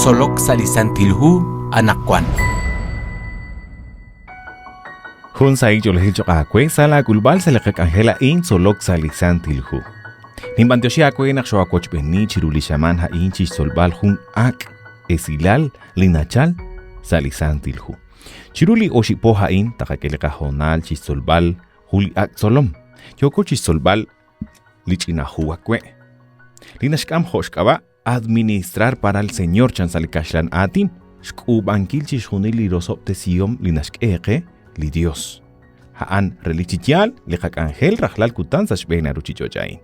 Tzolok sa' li Santil Hu anaqwan. Jun sahil ch'oolejil cho'q aawe sa' laak'ulb'al sa' li qak'anjel a'in Tzolok sa' li Santil Hu. Ninb'anyoxi aawe naq xoo'awochb'eeni chiru li xamaan a'in chi xtzolb'al jun ak' esilal li nachal sa' li Santil Hu. Chiru li oxib' po a'in taqak'e li qahoonal chi xtzolb'al jun li ak' tzolom. Yooko chi xtzolb'al li ch'ina hu awe', li naxk'am jo' xk'ab'a' Administrar para el Señor chan sa' li kaxlan aatin, xk'uub'ankil chixjunil li rosob'tesihom li naxk'e qe li Dios. A'an relik chi yaal li qak'anjel rajlal kutan sa' xb'een a ruchich'och' a'in.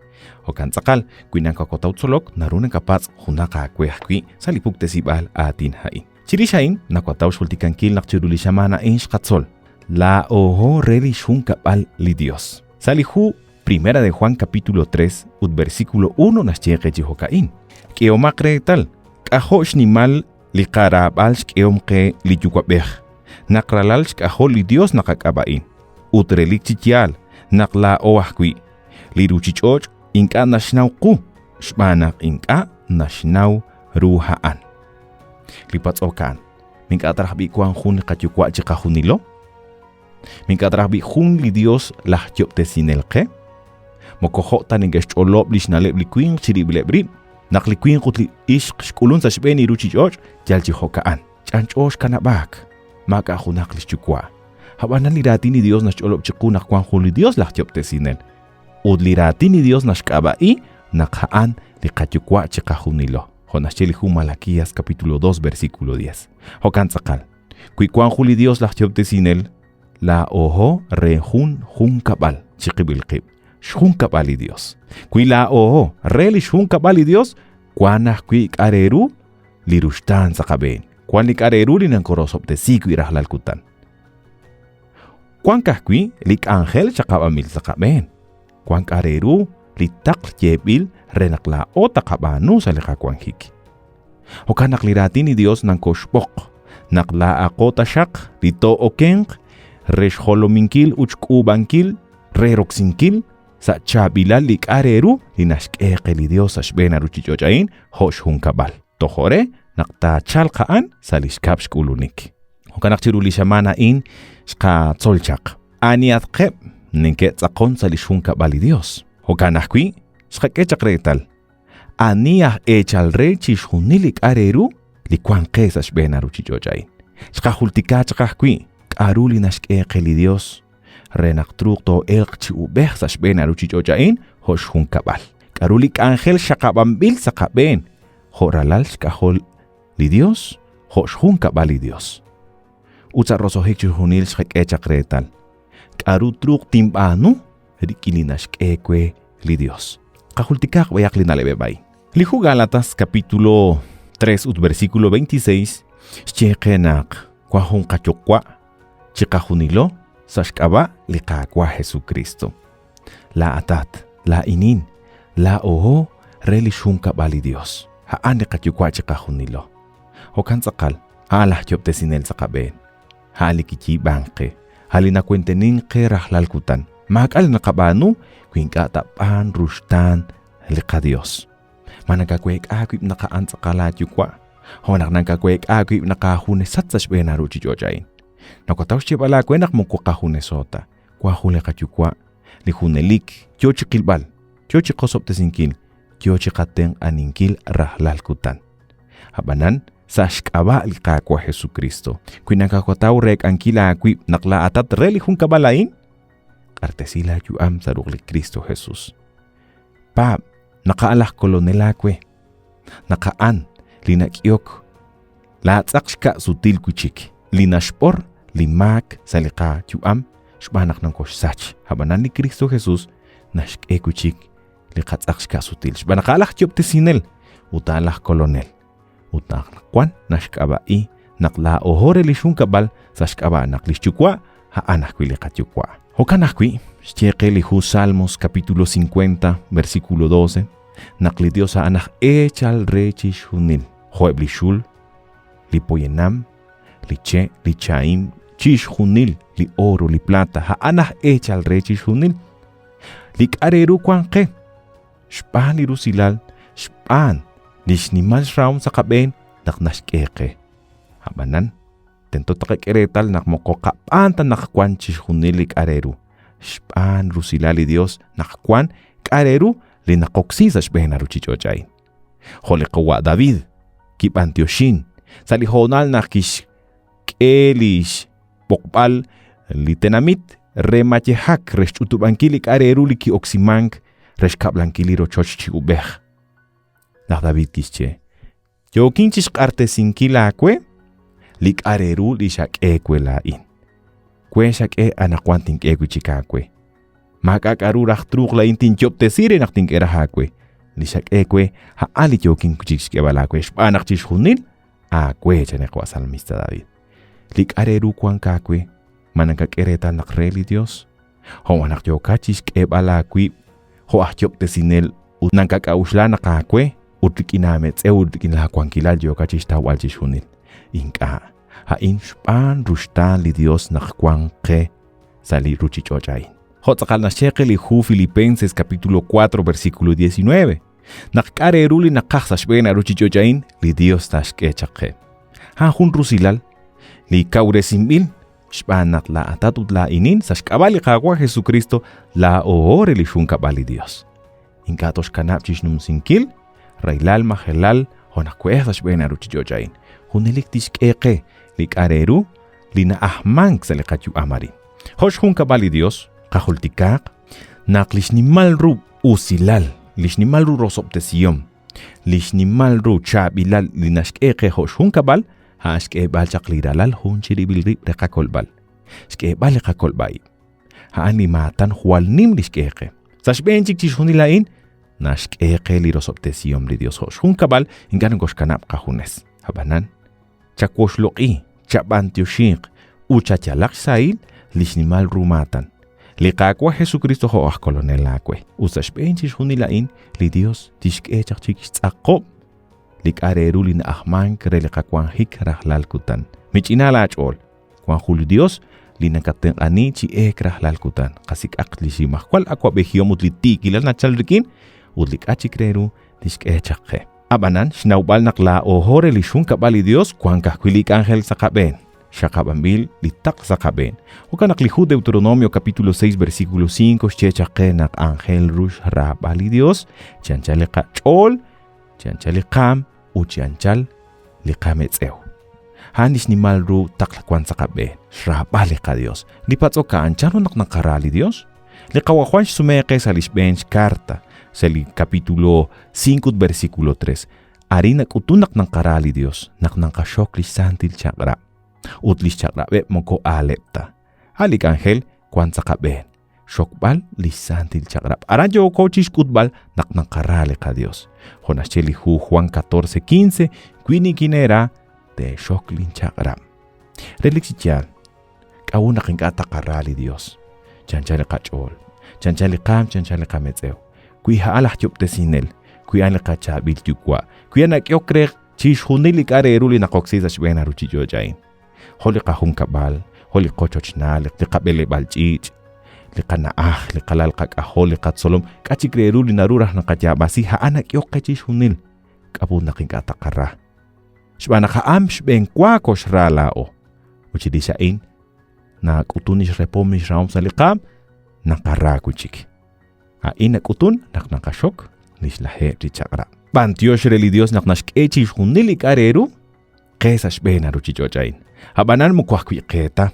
Jo'kan tz'aqal, wi nakak'otaw tzolok, naru nakapatz' junaq aawe ajwi' sa' li puktesib'aal aatin a'in. Chirix a'in, nawataw xjultikankil naq chiru li xamaan a'in xqatzol Laa'oho re li xjunkab'al li Dios. Sa' li hu Primera de Juan capítulo 3 ut versículo 1 naxye qe chi jo'ka'in, K'ehomaq reetal, k'ajo' xnimal li qaraab'al xk'ehom qe li Yuwa'b'ej, naq ralal xk'ajol li Dios naqak'ab'a'in, ut relik chi yaal naq laa'o ajwi'. Li ruchich'och' ink'a' naxnaw qu xb'aan naq ink'a' naxnaw ru a'an. Li patz'ok a'an, ma ink'a' ta raj b'i' wank jun li qayuwa' chiqajunilo? Ma ink'a' ta raj b'i' jun li Dios laj Yob'tesinel qe? Moko jo' ta neke'xch'olob' li xna'leb' li winq chirib'ileb' rib', naq li winq ut li ixq xk'ulunk sa' xb'een li ruuchich'och' yal chi jo'ka'an, ch'anch'o xkanab'aak, maak'a' junaq li xyuwa'. Ab'anan li Raatin li Yos naxch'olob' chiqu naq wank jun li Yos laj Yob'tesinel, ut li Raatin li Yos naxk'ab'a'i naq a'an li qaYuwa' chiqajunilo, jo' naxye li hu Malaquías capítulo 2 versículo 10. Jo'kan tz'aqal, wi wank jun li Yos laj Yob'tesinel, laa'oho re jun junkab'al chiqib'il qib', xjunkab'al li Yos. Wi laa'oho re li xjunkab'al li Yos, wank ajwi' k'a' re ru li ruxtaan sa' qab'een, wank li k'a' re ru li nakorosob'tesi wi' rajlal kutan. Wank ajwi' li k'anjel xaqab'anb'il sa' qab'een, wank k'a' re ru li taql yeeb'il re naq laa'o taqab'aanu sa' li qawanjik. Jo'kan naq li raatin li Dios nankoxb'oq naq laa'aqo taxaq li too'okenq re xjolominkil ut xk'uub'ankil re roksinkil sa' chaab'ilal li k'a' re ru li naxk'e qe li Dios sa' xb'een a ruchich'och' a'in jo' xjunkab'al, tojo' re naq taachalq a'an sa' li xkab' xk'ulunik. Jo'kan naq chiru li xamaan a'in xqatzol chaq anihatqeb' neke'tz'aqon sa' li xjunkab'al li Dios. Jo'kan ajwi' xqak'e chaq reetal ani aj eechal re chixjunil li k'a' re ru li wank qe sa' xb'een a ruchich'och' a'in. Xqajultika chaq ajwi' k'a'ru li naxk'e qe li Dios re naq truuq too'elq chi ub'ej sa' xb'een a ruchich'och' a'in jo' xjunkab'al. K'a'ru li k'anjel xaqab'anb'il sa' qab'een jo' ralal xk'ajol li Dios, jo' xjunkab'al li Dios. Ut sa' roso'jik chixjunil xqak'e chaq reetal k'a'ru truuq tinb'aanu rik'in li naxk'e we li Dios. Qajultikaq b'ayaq li na'leb'eb' a'in. Li hu Gálatas capítulo 3 ut versículo 26 xye qe naq wan jun qayuwa' chiqajunilo sa' xk'ab'a' li Qaawa' Jesukristo. Laa'atat, laa'inin, laa'oho re li xjunkab'al li Dios. A'an li qayuwa' chiqajunilo. Jo'kan tz'aqal, a'an laj Yob'tesinel sa' qab'een. A'an li kiyiib'ank qe, a' li nawentenink qe rajlal kutan. Maak'a' li naqab'aanu wi ink'a' ta b'aan ruxtaan li qaDios. Ma nakaweek'a aawib' naq a'an tz'aqal aayuwa', jo' naq nakaweek'a aawib' naq aajunesat sa' xb'een aaruuchich'och' a'in? Nakataw xyeeb'al aawe naq moko qajuneso ta, wank jun li qaYuwa' li junelik yoo chi qilb'al, yoo chi qosob'tesinkil, yoo chi qatenq'aninkil rajlal kutan. Ab'anan, sa' xk'ab'a' li Qaawa' Jesukristo, wi nakawataw reek'ankil aawib' naq laa'atat re li junkab'al a'in, q'artesi laayu'am sa' ruq' li Kristo Jesus. Paab' naq a'an laj Kolonel aawe, naq a'an li nak'ihok laatz'aq xka'sutil wi' chik, li naxb'or li maak sa' li qayu'am xb'aan naq nokoxsach. Ab'anan li Kristo Jesus naxk'e wi' chik li qatz'aq xka'sutil xb'aan naq a'an laj Yob'tesinel ut a'an laj Kolonel. Ut naq wan naxk'ab'a'i naq laa'oho re li xjunkab'al sa' xk'ab'a' naq li xyuwa' a'an ajwi' li qayuwa'. Jo'kan ajwi', xye qe li hu Salmos capítulo 50, versículo 12, naq li Dios a'an aj eechal re chixjunil, jo'eb' li xul, li poyanam, li che', li chahim, chixjunil li oro, li plata, a'an aj eechal re chixjunil. Li k'a' re ru wank qe, xb'aan li rusilal, xb'aan li xnimal xrahom sa' qab'een naq naxk'e qe. A'b'anan, tento taqak'e reetal naq moko qab'aan ta naq wan chixjunil li k'a' re ru, xb'aan rusilal li Dios naq wan k'a' re ru li naqoksi sa' xb'een a ruchich'och' a'in. Jo' li qawa' David kib'antioxin sa' li hoonal naq kixk'e lix b'oqb'al li tenamit re mayejak re xch'utub'ankil li k'a' re ru li ki'oksimank re xkab'lankil li rochoch chi ub'ej. Laj David kixye, Yookin chixq'artesinkil aawe li k'a' re ru li xak'e we laa'in. We xak'e anaqwan tink'e wi' chik aawe. Maak'a' k'a'ru raj truuq laa'in tinyob'tesi re naq tink'e raj aawe. Li xak'e we a'an li yookin wi' chik xk'eeb'al aawe xb'aan naq chixjunil aawe, chan li qawa' salmista David. Li k'a' re ru wank aawe, ma nakak'e reetal naq re li Dios? Jo' naq yookat chixk'eeb'al aawib' jo' aj yob'tesinel ut nakak'a'uxla naq aawe ut rik'in aametz'ew ut rik'in laa wankilal yookat chixtawb'al chixjunil. Ink'a', a'in xb'aan ruxtaan li Dios naq wan qe sa' li ruchich'och' a'in. Jo' tz'aqal naxye qe li hu Filipenses capítulo 4 versículo 19, naq k'a' re ru li naqaj sa' xb'een a ruchich'och' a'in, li Dios taaxk'e chaq qe. A'an jun rusilal li kawresinb'il xb'aan naq laa'atat ut laa'inin sa' xk'ab'a' li Qaawa' Jesukristo laa'o re li xjunkab'al li Dios. Ink'a' toxkanab' chixnumsinkil rahilal majelal jo' naq we'ej sa' xb'een a ruchich'och' a'in. Junelik tixk'e qe li k'a' re ru li na'ajmank sa' li qayu'am arin. Jo' xjunkab'al li Dios, qajultikaaq naq li xnimal ru usilal, li xnimal ru rosob'tesihom, li xnimal ru chaab'ilal li naxk'e qe jo' xjunkab'al, a'an xk'eeb'al chaq li Ralal jun chirib'il rib' re qakolb'al. Xk'eeb'al li qakolb'a-ib'. A'an li maatan jwal nim li xk'e qe. Sa' xb'een chik chixjunil a'in, naxk'e qe li rosob'tesihom li Dios jo' xjunkab'al ink'a' nokoxkanab' qajunes. Ab'anan, chawoxloq'i, chab'antioxinq ut chayalaq xsahil li xnimal ru maatan, li Qaawa' Jesukristo jo' aj Kolonel aawe. Ut sa' xb'een chixjunil a'in, li Dios tixk'e chaq chik xtz'aqob' li k'a' re ru li na'ajmank re li qawanjik rajlal kutan. Mich'ina laach'ool, wan jun li Dios li nakattenq'ani chi eek rajlal kutan. Qasik'aq li ximajwal awa'b'ejihom ut li tiikilal nachal rik'in ut li k'a' chik re ru tixk'e chaq qe. Ab'anan, xnawb'al naq laa'o re li xjunkab'al li Dios wank ajwi' li k'anjel sa' qab'een, xaqab'anb'il li taql sa' qab'een. Jo'kan naq li hu Deuteronomio capítulo 6 versículo 5 xye chaq qe naq anjel ru xraab'al li Dios chi anchal li qach'ool, chi anchal li qaam ut chi anchal li qametz'ew. A'an li xnimal ru taql wank sa' qab'een, xraab'al li qaDios. Li patz'ok a'an chanru naq naqara li Dios? Li Qawa' Jwan xsume qe sa' li xb'een xkarta, sa' li capítulo 5 ut versículo 3. Arin nak'utun naq naqara li Dios, naq naqaxok lix santil chaq'rab'. Ut lix chaq'rab'eb' moko aaleb' ta. A' li k'anjel wank sa' qab'een, xokb'al li xsantil chaq'rab'. Aran yooko chixk'utb'al naq naqara li qaDios. Jo' naxye li hu Juan 14:15, wi nikineera, teexok lin chaq'rab'. Relik chi yaal, k'a'ut naq ink'a' taqara li Dios? Chi anchal li qach'ool, chi anchal li qaam, chi anchal li qametz'ew. Wi a'an laj Yob'tesinel, wi a'an li qachaab'il Yuwa', wi a'an nak'ehok re chixjunil li k'a' re ru li naqoksi sa' xb'een a ruchich'och' a'in, jo' li qajunkab'al, jo' li qochochnaal, li qab'eleb'aal ch'iich', li qana'aj, li qalal qak'ajol, li qatzolom, k'a' chik re ru li naru raj naqayaab'asi, a'an nak'ehok qe chixjunil. K'a'ut naq ink'a' taqara? Xb'aan naq a'an xb'een wa koxra laa'o. Ut chirix a'in, nak'utun lix repom lix rahom sa' li qaam, naqara wi' chik. A'in nak'utun naq naqaxok lix lajeeb' chi chaq'rab'. B'antiox re li Dios naq naxk'e chixjunil li k'a' re ru qe sa' xb'een a ruchich'och' a'in. Ab'anan moko ajwi' qe ta,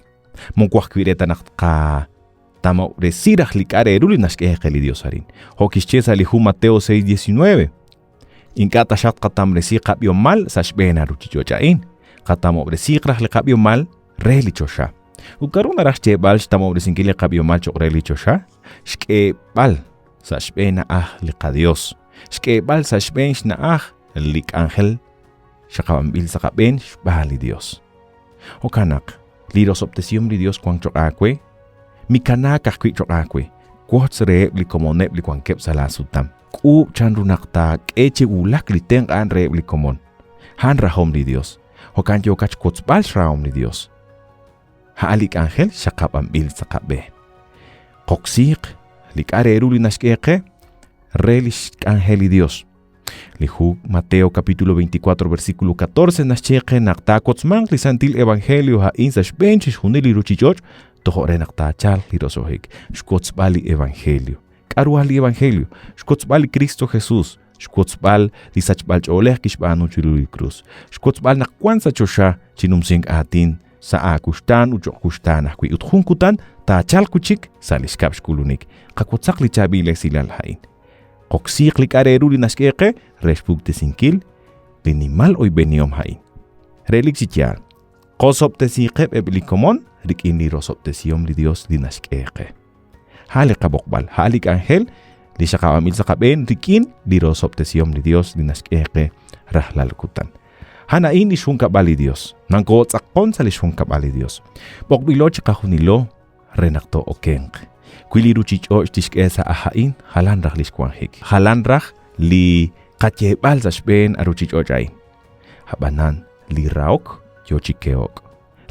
moko ajwi' re ta naq tqatamob'resi raj li k'a' re ru li naxk'e qe li Dios arin. Jo' kixye sa' li hu Mateo 6:19, Ink'a' taxaq tqatamresi qab'ihomal sa' xb'een a ruchich'och' a'in, qatamob'resiiq raj li qab'ihomal re li choxa. Ut k'aru naraj xyeeb'al xtamob'resinkil li qab'ihomal cho'q re li choxa? Xk'eeb'al sa' xb'een na'aj li qaDios, xk'eeb'al sa' xb'een xna'aj li k'anjel xaqab'anb'il sa' qab'een xb'aan li Dios. Jo'kan naq, li rosob'tesihom li Dios wank choq' aawe, mikanaak ajwi' choq' aawe, wotz reheb' li komoneb' li wankeb' sa' laa sutam. K'uub' chan ru naq taak'e chi wulak li tenq' a'an reheb' li komon. A'an rajom li Dios. Jo'kan yookat xwotzb'al xrahom li Dios. A'an li k'anjel xaqab'anb'il sa' qab'een. Qoksiiq li k'a' re ru li naxk'e qe re lix k'anjel li Dios. Li hu Mateo capítulo 24 versículo 14 naxye qe naq taawotzmanq li santil evangelio a'in sa' xb'een chixjunil li ruchich'och' tojo' re naq taachalq li roso'jik, xwotzb'al li evangelio. K'a'ru li evangelio? Xwotzb'al li Kristo Jesus, xwotzb'al li sachb'al ch'oolej kixb'aanu chiru li krus, xwotzb'al naq wan sa' choxa chi numsink aatin sa' aakuxtaan ut cho'q kuxtaan ajwi' ut jun kutan taachalq wi' chik sa' li xkab' xk'ulunik. Qawotzaq li chaab'il esilal a'in. Qoksiiq li k'a' re ru li naxk'e qe re xpuktesinkil li nimal oyb'enihom a'in. Relik chi yaal, qosob'tesiiqeb' eb' li komon rik'in li rosob'tesihom li Dios li naxk'e qe. A' li qab'oqb'al, a' li k'anjel li xaqab'anb'il sa' qab'een rik'in li rosob'tesihom li Dios li naxk'e qe rajlal kutan. A'an a'in li xjunkab'al li Dios. Nankootz'aqon sa' li xjunkab'al li Dios. B'oqb'ilo chiqajunilo re naq too'okenq. Wi li ruchich'och' tixk'e sa' aj a'in, jalan raj lix wanjik. Jalan raj li qayeeb'al sa' xb'een a ruchich'och' a'in. A'b'anan, li rahok yoo chi keho'k.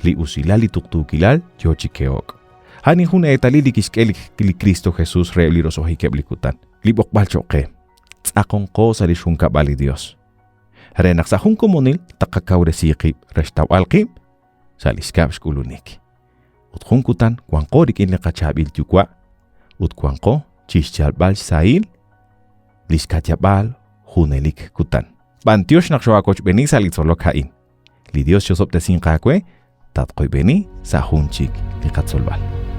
Li usilal li tuqtuukilal yoo chi keho'k. A'in jun eetalil li kixk'e li Kristo Jesus reheb' li roso'jikeb' li kutan. Li b'oqb'al choq' qe. Tz'aqonqo sa' lix junkab'al li Dios. Re naq sa' jun komonil taqakawresi qib' re xtawb'al qib' sa' li xkab' xk'ulunik. Ut jun kutan wanqo rik'in li qachaab'il Yuwa' ut wanqo chixyalb'al xsahil lix ka'yab'aal junelik kutan. B'antiox naq xoo'awochb'eeni sa' li tzolok a'in. Li Dios xosob'tesinq aawe, tatqoyb'eni sa' jun chik li qatzolb'al.